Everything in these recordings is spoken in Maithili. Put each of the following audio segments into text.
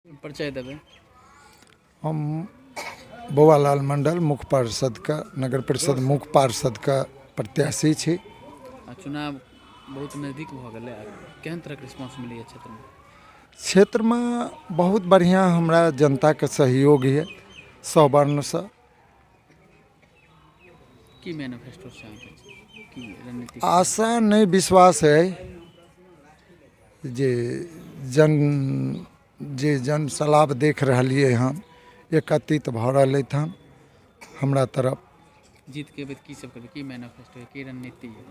परिचय देबै। हम बौआलाल मण्डल, मुख्य पार्षदके, नगर परिषद मुख्य पार्षदके प्रत्याशी छी। आ चुनाव बहुत नजदीक भऽ गेलै, आ केहन तरहके रिस्पॉन्स मिलैए क्षेत्रमे? क्षेत्रमे बहुत बढ़िआँ हमरा जनताके सहयोग यऽ सवर्णसँ। की मैनिफेस्टो छै अहाँके, की रणनीति? आशा नहि, विश्वास अइ जे जन जे जन सलाब देख रहलियै हन, एकत्रित भऽ रहलै हन हमरा तरफ। जीत के बाद की सब करबै, की मैनिफेस्टो है, की रणनीति है?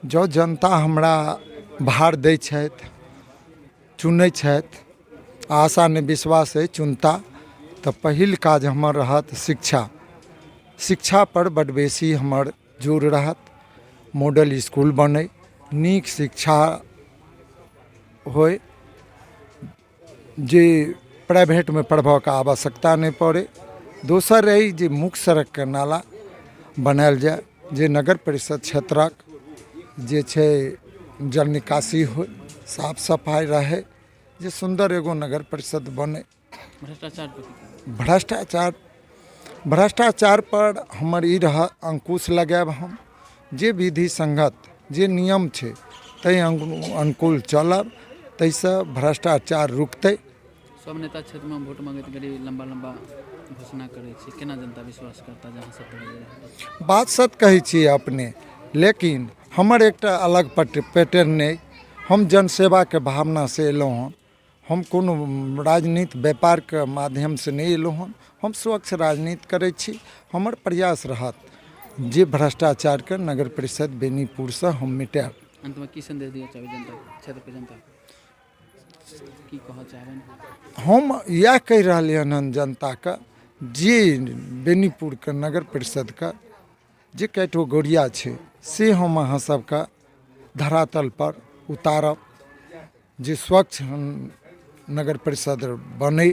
जँ जनता हमरा भार दै छथि, चुनै छथि, आशा नहि विश्वास अइ चुनता, तऽ पहिल काज हमर रहत शिक्षा। शिक्षापर बड्ड बेसी हमर जोर रहत। मॉडल इसकुल बनै, नीक शिक्षा होइ, जे प्राइवेटमे पढ़बऽके आवश्यकता नहि पड़ै। दोसर अइ जे मुख्य सड़कके नाला बनायल जाय, जे नगर परिषद क्षेत्रक जे छै जल निकासी होइ, साफ सफाइ रहै, जे सुन्दर एगो नगर परिषद बनै। भ्रष्टाचार पर की कहबै? भ्रष्टाचार पर हमर ई रहत, अंकुश लगायब हम। जे विधि सङ्गत जे नियम छै ताहि अनुकूल चलब, ताहिसँ भ्रष्टाचार रुकतै। सब नेता क्षेत्रमे वोट मांगैत घड़ी लम्बा लम्बा घोषणा करै छै, केना जनता विश्वास करता जे अहाँ सत्य बाजि रहल छी? बात सत्य कहै छियै अपने, लेकिन हमर एकटा अलग पैटर्न नहि। हम जनसेवाके भावनासँ एलहुँ हँ। हम कोनो राजनीति व्यापारके माध्यमसँ नहि एलहुँ हँ। हम स्वच्छ राजनीति करै छी। हमर प्रयास रहत जे भ्रष्टाचारके नगर परिषद बेनीपुरसँ हम मिटायब। अन्तमे की सन्देश दिअ चाहबै जनता, क्षेत्रके जनता की कहऽ चाहबनि? हम इएह कहि रहलियनि हन जनताके जे बेनीपुरके नगर परिषदके जे कैटोगोरिया छै से हम अहाँ सबके धरातल पर उतारब, जे स्वच्छ नगर परिषद बनै,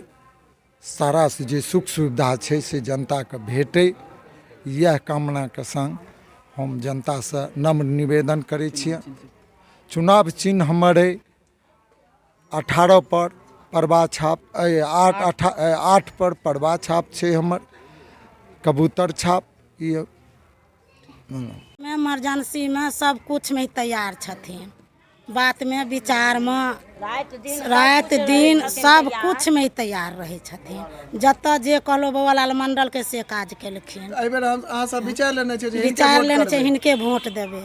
सारा जे सुख सुविधा छै से जनताके भेटै। इएह कामनाके सङ्ग हम जनतासँ नम्र निवेदन करै छियै। चुनाव चिन्ह हमर अइ 18 पर परबा छाप, 8 8 पर परबा छाप छै हमर, कबूतर छाप। ई इमरजेंसीमे सब किछुमे तैयार छथिन, बातमे विचारमे राति दिन सब किछुमे तैयार रहै छथिन। जतऽ जे कहलहुँ बौआलाल मण्डलके से काज केलखिन। एहि बेर हम अहाँ सब विचार लेने छियै जे हिनके विचार वोट लेने छै करबै। हिनके वोट देबै।